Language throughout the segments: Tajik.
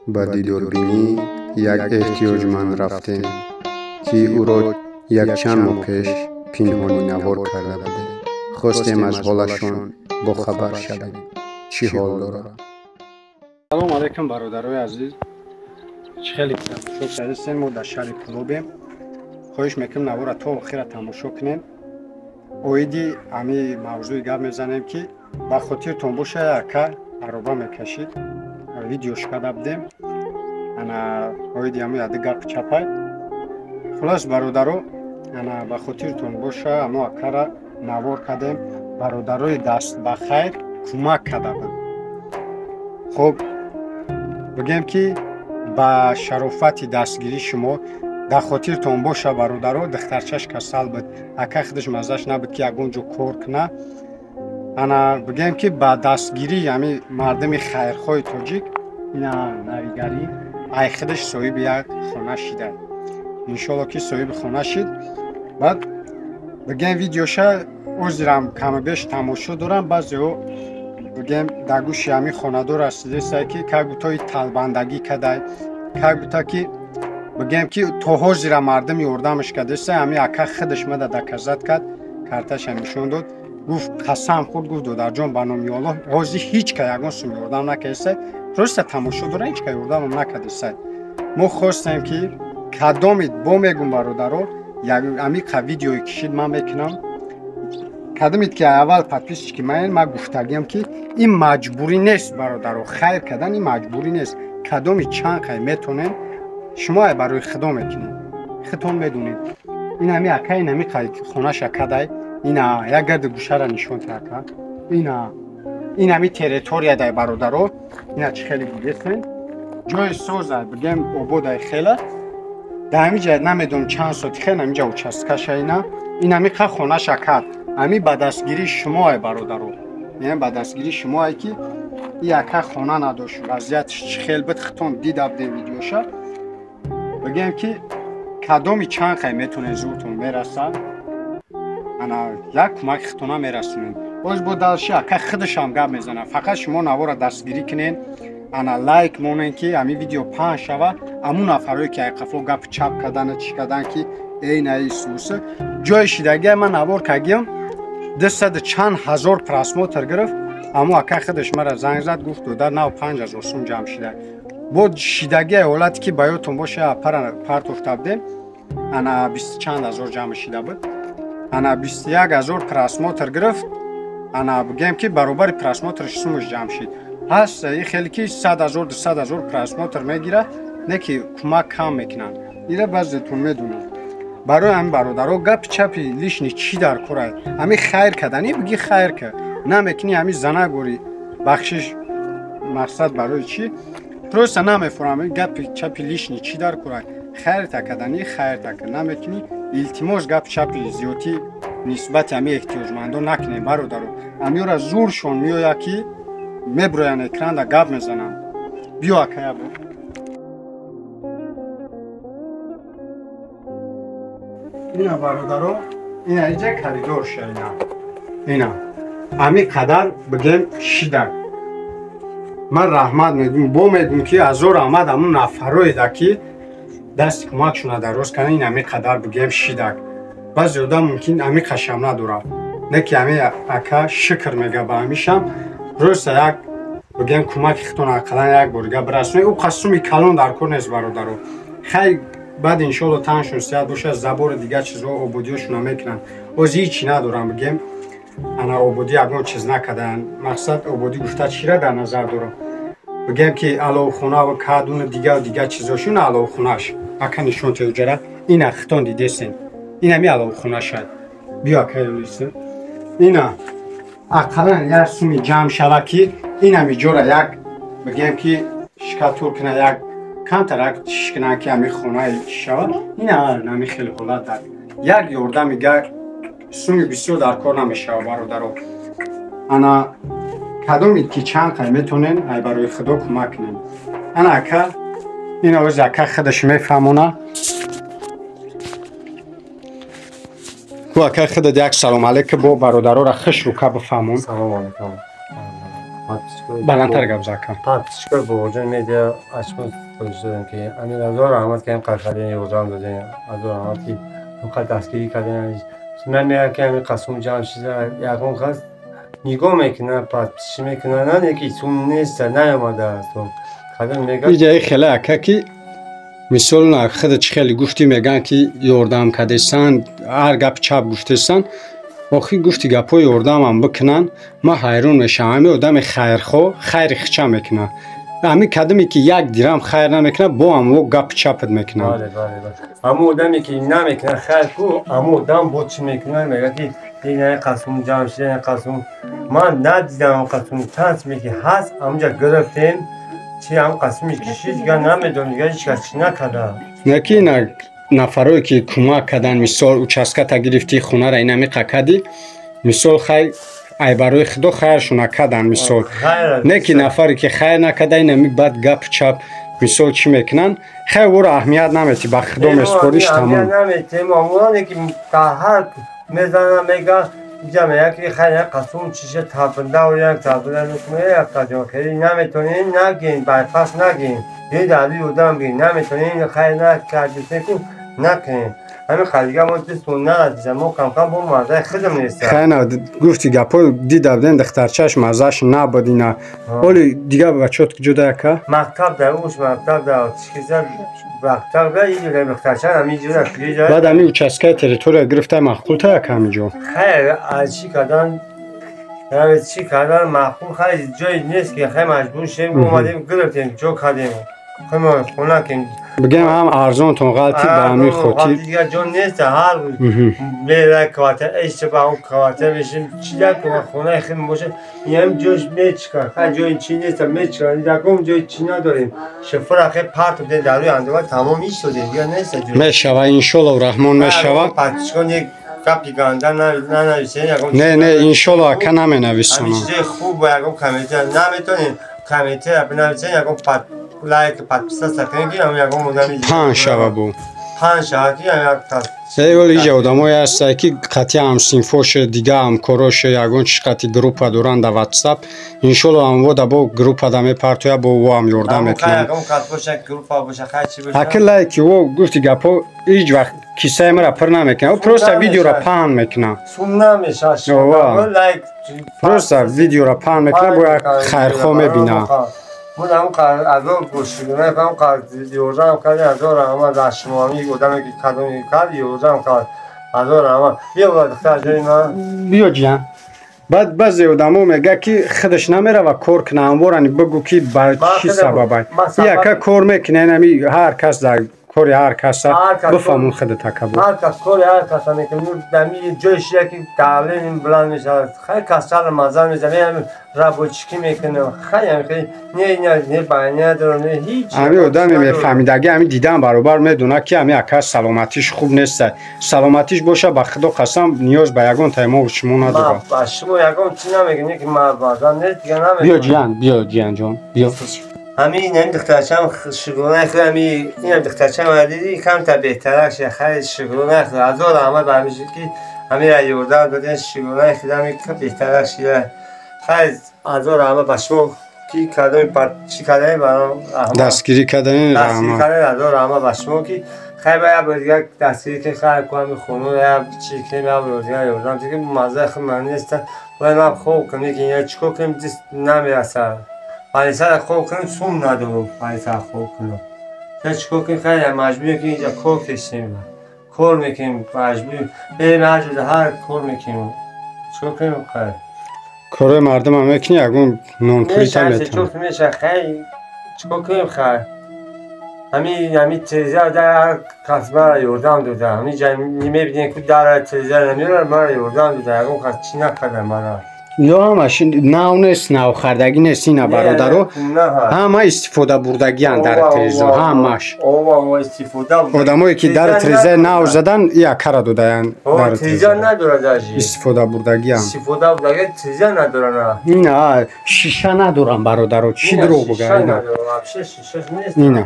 Ба дидорбинӣ як эҳтиёҷманд рафтем, ки ӯро якчанд моҳ пеш пинҳонӣ навор карда будем. Хостем аз ҳолашон бохабар шавем, чӣ ҳол дорад. Салом алайкум, бародарои азиз. Чӣ хеле тамошо кардастем, мо дар шаҳри Кӯлобем. Хоҳиш мекунем, навора то охира тамошо кунем. Оиди ҳами мавзӯи гап мезанем, ки ба хотиртон боша, ака ароба мекашид, видеош карда будем. Ана оиди ҳами яди гап чапай. Хулос, бародаро, ана ба хотиртон боша, амо акара навор кардем, бародарои даст ба хайр кӯмак карда буд. Хуб, бигем, ки ба шарофати дастгирии шумо, дар хотиртон боша, бародаро, духтарчаш касал буд, ака худаш маззаш набуд, ки ягон ҷо кор куна. Ана бигем, ки ба дастгирии ҳами мардуми хайрхоҳи тоҷик, ина навигарӣ ай худаш соҳиби як хона шида. Иншолло, ки соҳиби хона шид. Баъд бигем, видеоша озирам каму беш тамошо дорам. Баъзеҳо, бигем, дар гӯши ҳамин хонадор расидесае, ки как будто и талбандагӣ кадай, как будто ки, бигем, ки то ҳозира мардум ёрдамаш кардеса. Ҳамин ака худаш мада доказать кард, карташа нишон дод, гуфт, қасам хӯрд, гуфт: «Додарҷон, ба номи Аллоҳ, ҳозир ҳеҷ ка ягон сум ёрдам накардеса, просто тамошо дора, ҳеҷ ка ёрдамам накардеса». Мо хостем, ки кадоми бо мегум, бародаро, ҳамиқа видеое кишид, ман мекунам. Кадомед ки аввал подписчики ман, ман гуфтагиам, ки ин маҷбурӣ нест, бародаро, хайр кардан ин маҷбурӣ нест. Кадоми чанд қай метонем, шумо ай барои худо мекунед, худтон медонед. Ин ҳами ака ин ҳами қай хонаша кадай. Ина як гарди гӯшара нишон та, ака. Ина ин ҳами территория дай, бародаро. Ина чӣ хеле дидесен, ҷои соза, бигем, ободай хела. Дар ҳами ҷа намедонам чанд соати хел ҳаминҷа участкаша. Ина ин ҳами қа хонаша кард. Ҳами ба дастгирии шумо ай, бародаро, яъне ба дастгирии шумо ай, ки и ака хона надошт, вазъиятш чӣ хел буд, худтон дида будем видеоша. Бигем, ки кадоми чанд қай метонед, зуртон мерасад, ана як кӯмаки худтона мерасонед. Боз бо дальше ака худашам гап мезанад. Фақат шумо навора дастгирӣ кунед, ана лайк монед, ки ҳамин видео паҳн шава. Ҳамун нафарое ки айқафо гапи чап кардана, чӣ кардан, ки эй наи суса ҷои шидагия, ман навор кагиям, дусаду чанд ҳазор просмотр гирифт. Аммо ака худаш мара занг зад, гуфт: «Додар, нав 5000 сум ҷамъ шида». Бо шидагия ҳолате, ки ба ёдтон боша, пара партофта будем, ана бисту чанд ҳазор ҷамъ шида буд, ана 21 000 просмотр гирифт. Ана бигем, ки баробари просмотрш сумаш ҷамъ шид. Ҳаст и хеле, ки 100 000, 200 000 просмотр мегирад, не ки кӯмак кам мекунанд. Ира баъзетон медонанд. Барои ҳамин, бародаро, гапи чапи лишний чӣ дар кора? Ҳамин хайр кардани, биги хайр кард, намекунӣ, ҳамин зана гори, бахшиш, мақсад барои чӣ, просто намефурам. Гапи чапи лишний чӣ дар кора? Хайрта кардани, хайрта кар, намекунӣ, илтимос, гапи чапи зиёдӣ нисбати ҳамин эҳтиёҷмандон накунем, бародаро. Ҳамёра зуршон меояд, ки меброянд экранда, гап мезананд. Биё, акая, бо ина, бародаро, ина иҷа коридорша. Ина ина ҳамин қадар, бигем, шидак. Ман раҳмат мегӯм, бо мегӯм, ки ҳазор раҳмат ҳамун нафароеда, ки дасти кӯмакшона дароз карданд. Ин ҳамин қадар, бигем, шидак. Баъзе одам мумкин ҳамин қашам надорад, не ки ҳамин ака шукр мега ба ҳамишам. Просто як, бигем, кӯмаки худтон ақаллан як борига бирасонед. Ӯ қасуми калон дар кор нест, бародаро. Хай, баъд иншолло таншон сиҳат бошад, забори дигар чизҳо ободиёшона мекунанд. Оз ҳичи надорам, бигем, ана ободӣ ягон чиз накарданд. Мақсад, ободӣ гуфта чира дар назар дорам? Бигем, ки аловхона кадуну дигар дигар чизошун. Аловхонаш, ака, нишон теуҷара. Ина хитон дидесен, инами аловхонашад. Биё, ака, юлиса. Ина ақаллан як суми ҷамъ шава, ки инами ҷора як, бигем, ки шкатур куна, як камтарак чиш кунанд, ки ҳами хонаи шава. Ина ҳами хеле ҳолат дар як ёрдами га суми бисёр дар кор намешава, бародаро. Ана кадомед ки чанд қай метонен, ай барои худо кӯмак кунем. Ана ака, ина ози ака худаш мефаҳмона. Ку, ака, худат як салом алейка бо бародарора хуш рука бифаҳмон. Салом алейкум. Баландтар гап зака. Подписчикои Бобоҷон Медиа аз шумо хоҳиш дорем ки амин азор раҳмат ки ҳам қадр ёрдам додем, азор раҳмат ки ҳамқадр дастгирӣ кардем. Ман мегӯям ки ҳамин қасум ҷамъ шида ягон кас нигоҳ мекунад, подписчи мекунад, на ки сум нест, наомадааст. Кадом мегӯяд иҷаи хеле ака ки мисол на худа чӣ хеле гуфтӣ, мегӯянд ки ёрдам кардесан, ҳар гапи чап гуфтесан. Охи гуфти гапҳои ёрдамам бикунанд, ман ҳайрон мешавам. Ҳамин одами хайрхоҳ хайри хича мекунад, ҳамин кадаме ки як дирам хайр намекунад, бо ҳамво гапи чапат мекунад. Ҳамон одаме ки намекунад хайр ку, ҳамон одам бо чӣ мекунад? Мегӯяд ки ин қасум ҷамъ шуда, ин қасум ман надидам, қасум чанд суме ки ҳаст ҳамонҷа гирифтем, чи ҳам қасуми кишид, дигар намедонам, дигар ҳеҷ кас чӣ накарда. Не ки ина нафарое ки кӯмак кардан, мисол участката гирифтӣ, хонара инамиқа кардӣ, мисол хай ай барои худо хайршона кардан, мисол не ки нафаре ки хайр накарда, инами баъд гапи чап мисол чӣ мекунанд, хай ӯро аҳамият наметӣ, ба худо месупориш, тамом. Наметем, амоне ки ҳар мезанам мега иҷа мега ки хай як қасум чиша табында як табында мекунад, як қадим хеле наметонем нагин, байпас нагин, ин дави одам бигин наметонем, хайр накардисем ку накунем. Ҳамин қадига мо дастмон нарасида, мо камкам бо маззаи худам нест. Хай на гуфти гапҳо дида будем, духтарчааш маззааш набуд ина. Оли дигар бачаот куҷо да яка? Мактаб да, уш мактаб да, чиза мактаб да, ин духтарча ҳамин ҷо да. Баъд ҳамин участкаи территория гирифта маъқул та яка ҳамин ҷо? Хайр, аз чӣ кардан, чӣ кардан маъқул, хайр ҷое нест ки хай маҷбур шудем, омадем гирифтем, ҷо кардем. Хона кем бигем ҳам арзонтон ғалти ба ҳамин хотир. Дигар ҷо нест, ҳар мера квартира эшта ба он квартира мешим, чи як хонаи хел бошад, инам ҷош мечикар, хай ҷои чи нест, мечикар, ягон ҷои чи надорем. Шофера хел парт будем дар рӯи андова, тамом истодем, дигар нест ҷой. Мешава, иншолло раҳмон мешава. Подписчикон як гапи ганда нанависен, ягон не, не, иншолло ака наменависонам. Ҳамин чизои хуб ба ягон комментар наметонем, комментар бинависен, ягон лайк подписаться кунед ки ягон одами паҳн шава бу. Паҳн шава ки як Оли иҷа одамое ҳастанд ки қатъи ҳамсинфош, дига ҳамкорош ягон чи қатъи группа доранд дар ватсап, иншолло ҳамво да бо группа да мепартоя, бо ӯ ҳам ёрдам мекунанд. Аки лайки ӯ гуфти гапҳо ҳеҷ вақт киссаи маро пур намекунад, просто видеоро паҳн мекунад, просто видеоро паҳн мекунад, бо як хайрхоҳ мебинад. Мо ҳам азор гӯшидем, ҳам ёрдам кардем, азор раҳмат аз шумо, ҳамин одаме ки кадоме кард, ёрдам кард, азор раҳмат. Биё духтар ҷони ман. Биё ҷиян. Баъд баъзе одамо мегӯяд ки худаш намерава кор кунад, ҳамворани бигӯ ки ба чӣ сабабай. Яка кор мекунад, ҳами ҳар кас дар кори ҳар каса бифаҳмон худат ака бу. Ҳар кас кори ҳар каса мекунад, дами ҷои шия ки давление баланд мешавад, хай касал маза мезанад, рабочикӣ мекунам, хай хай не не не байня дорам, не ҳеҷ. Ҳамин одами мефаҳмидаги ҳамин дидан баробар медонад ки ҳамин ака саломатиш хуб нест. Саломатиш боша, ба худо қасам, ниёз ба ягон таймову шумо надорад. Ба шумо ягон чӣ намегӯям, ки ман баъзан нест, дигар намегӯям. Биё ҷиян, биё ҷиянҷон, биё. Ҳамин ҳамин духтарчам шукрона худо, ҳамин инам духтарчам диди камтар беҳтарак шуда, хай шукрона худо, азор раҳмат ба ҳамин ки ҳамин ёрдам додем, шукрона худо ҳамин беҳтарак шуда. Хай азор раҳмат ба шумо ки кардем, чӣ кардем, баром раҳмат. Дастгирӣ кардем, раҳмат. Дастгирӣ кардем, азор раҳмат ба шумо ки хай ба як бор дигар дастгирӣ ки хай ку ҳамин хона як чӣ кунем, як бор дигар ёрдам ки маззаи худ ман нест, бояд ман хоб кунем, ки я чӣ кор кунем, дист намерасад. Панҷсад хоб кунем, сум надорам, 500 хоб кунам. Чӣ кор кунем, хай маҷбурем ки инҷа кор кашем. Кор мекунем, маҷбурем. Берем ҳар ҷо ҳар кор мекунем. Чӣ кор кунем хай? Корои мардумам мекунӣ, ягон нонпулита метавон. Меша, меша, хай чӣ кор кунем хай? Ҳамин телевизор дар ҳар кас маро ёрдам дода. Ҳамин ҷа мебинем ку дар телевизор намеёрад, маро ёрдам дода. Ягон кас чӣ накарда мара. Ё ҳамаш нав нест, навхардагӣ нест, ина бародаро ҳама истифода бурдагианд дар телевизор, ҳамаш. Одамое ки дар телевизор нав задан, якара додаянд. Истифода бурдагианд. Ина шиша надорам бародаро, чӣ дурӯғ буга ина. Ина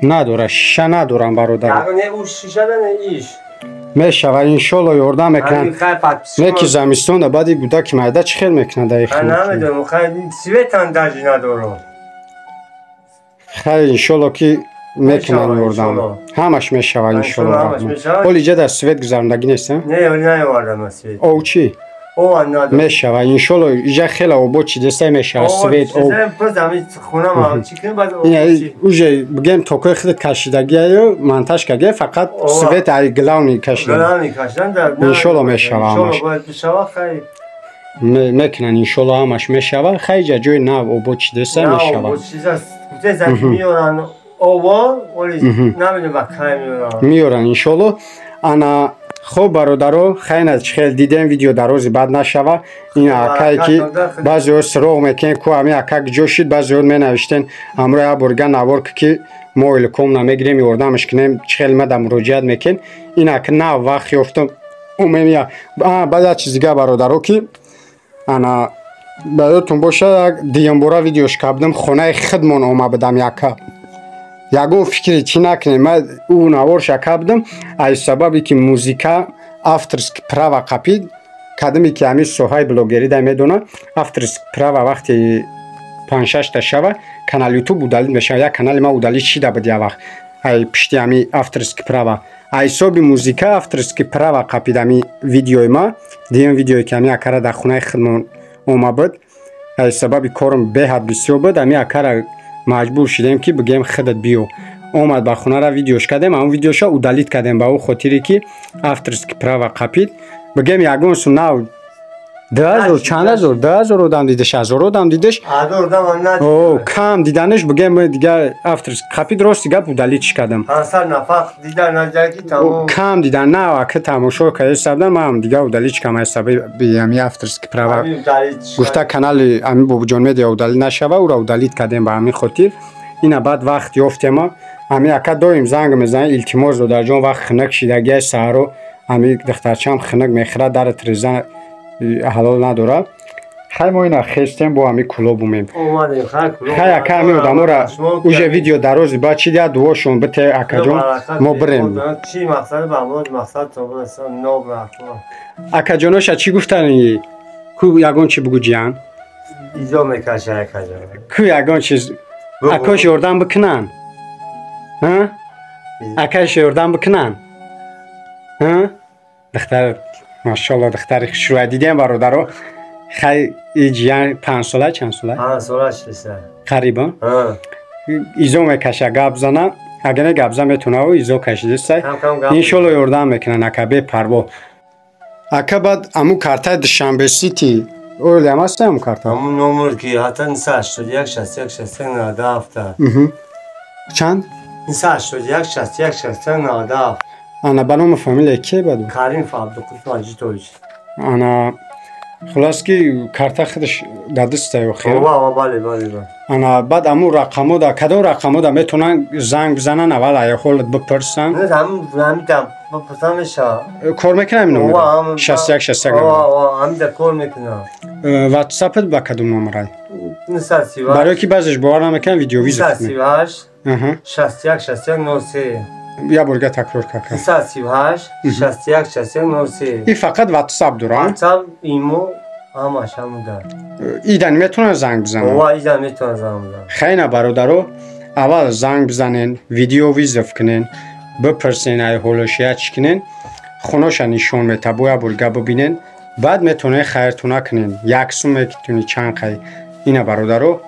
надора, шиша надорам бародаро. Мешава, иншолло ёрдам мекунанд. Не ки замистонда баъди гудаки майда чӣ хел мекунад дар хунукӣ? Намедонам, хай светам даже надорам. Хай иншолло ки мекунанд ёрдам. Ҳамаш мешава иншолло. Ҳол иҷа дар свет гузарондагӣ нест? Не, наёвардам свет. Ов чӣ? Мешава иншолло, иҷа хеле обод чидеста мешава свет ов. Уже бигем токои худат кашидагиаю монтаж кардия, фақат свет ай главный кашида. Иншолло мешава ҳамаш. Мекунанд иншолло ҳамаш мешава. Хай иҷа ҷои нав обод чидеста мешава. Меёранд иншолло. Ана хоб бародаро, хайна чӣ хел дидем, видео дарози бад нашава. Ин акае ки баъзеҳо суроғ мекунед ку ҳамин ака ҷо шид, баъзеҳо менавиштен ҳамроҳи як борга навор ки мо илком намегирем, ёрдамаш кунем, чӣ хел мада муроҷиат мекунем. Ин ака нав вақт ёфтам умемия. Баъд як чиз дига бародаро ки ана ба ёдтон боша, як дуюмбора видеош кардам, хонаи худмон ома будам яка. Ягон фикри чӣ накунем, ман ӯ наворша кардам аз сабабе ки музика авторский права қапид. Кадаме ки ҳамин соҳаи блогерӣ да медона, авторский права вақти 5-6 та шава канал ютуб удалит мешава. Як канали ман удалит шида буд як вақт ай пишти ҳамин авторский права. Аз ҳисоби музика авторский права қапид ҳамин видеои ма. Дуюм видеое ки ҳамин акара дар хонаи худмон ома буд, аз сабаби корам беҳад бисёр буд, ҳамин акара маҷбур шудем ки бигем худат биё. Омад ба хонара, видеош кардем, ҳамон видеоша удалит кардем ба ӯ хотире ки авторский права қапид. Бигем ягон су нав 2000 чанд ҳазор 2000 одам дидеш, 1000 одам дидеш, кам диданеш, бигем дигар авторский қапид, рости гап удалитш кардам. Кам дидан нав ака тамошо карда ман дигар удалитш кардам аз сабаби ҳамин авторский права. Гуфта канали ҳамин Бобоҷон Медиа удалит нашава, ӯро удалит кардем ба ҳамин хотир. Ина баъд вақт ёфтема, ҳамин ака доим занг мезанад, илтимос додарҷон, вақт хунук шидагиай саҳаро, ҳамин духтарчаам хунук мехӯрад, дари тиреза ҳалол надорад. Хай мо ина хестем, бо ҳамин кулоб умем. Хай ака ҳамин одамора уже видео дарози баъд чи дия дуошон бите акаҷон, мо бирем. Акаҷоноша чӣ гуфтани? Ку ягон чи бугу ҷиян? Ку ягон чиз акош ёрдам бикунанд? Акаш ёрдам бикунанд? Духтар машалло, духтари хушрӯя дидем бародаро. Хай ҷиян 5 сола чанд сола? 5 сола шиса. Қариба? Изо мекаша гап зана, агар не гап зан метонаву изо кашидистай. Иншолло ёрдам мекунанд ака бепарво. Ака баъд аму картаи Душанбе Сити олям аст аму карта? Аму номер ки ҳатта 981 61 61 97. Чанд? 981 61 61 97. Ана ба номи фамилия ке баду? Каримов Абдуқуддус Маҷидович. Ана хулас ки карта худаш дар дастае охир? Ова, бале, бале. Ана баъд аму рақамода кадом рақамода метавонанд занг бизананд, аввал ай ҳолат бипурсанд? Не, ҳамин да бипурсанд мешавад. Кор мекунад ҳамин номер? 61 61. Ова, ҳамин да кор мекунад. Ватсапат ба кадом номерай? 938. Барои ки баъзеш бовар намекунанд, видеовизит. 938 61 61 03. Я борга такрор кака. 938 61 61 03. И фақат WhatsApp дора? WhatsApp, имо ҳамаш ҳамуда. Идан метавонад занг бизанад? Ова, идан метавонад занг бизанад. Хайна бародаро, аввал занг бизанен, видео визов кунен, бипурсен ай ҳолош я чӣ кунен, хоноша нишон мета, бо я борга бибинен, баъд метавонед хайртона кунен. Як сум метавонед чанд қай. Ина бародаро,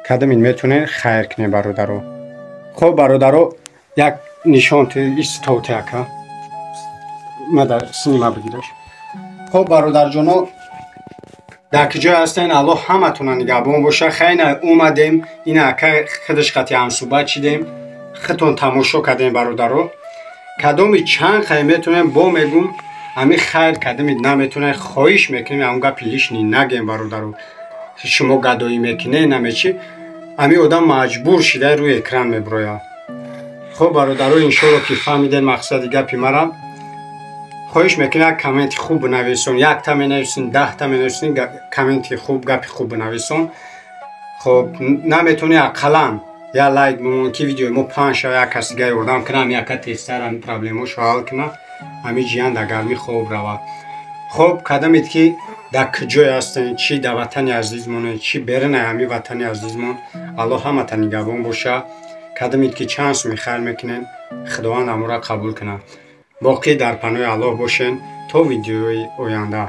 кадамин метавонед хайр кунен бародаро. Хоб бародаро, як нишон истовте ака. Мада снима бигираш. Хоб бародарҷоно, дар ки ҷой ҳастен, Аллоҳ ҳаматона нигаҳбон боша. Хайна омадем, ина ака худаш қати ҳамсӯҳбат шидем, худтон тамошо кардем бародаро. Кадоми чанд қай метавонем, бо мегум, ҳамин хайр кадами наметавонем, хоҳиш мекунем, ҳамон гапи лишний нагем бародаро. Шумо гадоӣ мекунед, намечи, ҳамин одам маҷбур шида рӯи экран мебирояд. Хоб бародаро, иншолло ки фаҳмидем мақсади гапи мара. Хоҳиш мекунем як комменти хуб бинависон, якта менависен, 10та менависен, комменти хуб, гапи хуб бинависон. Хоб наметавонӣ ақаллан я лайк бимон ки видеои мо паҳн шава, як кас дига ёрдам кунад, ҳамин ака тезтар ҳамин проблемаҳошо ҳал кунад. Ҳами ҷиян дар гармӣ хоб равад. Хоб кадамед ки дар куҷое ҳастен, чӣ дар ватани азизмоне, чӣ берунаи ҳами ватани азизмон, Аллоҳ ҳамата нигаҳбон боша. Кадамед ки чанд суми хайр мекунен, Худованд амура қабул кунад. Боқӣ дар паноҳи Аллоҳ бошен то видеои оянда.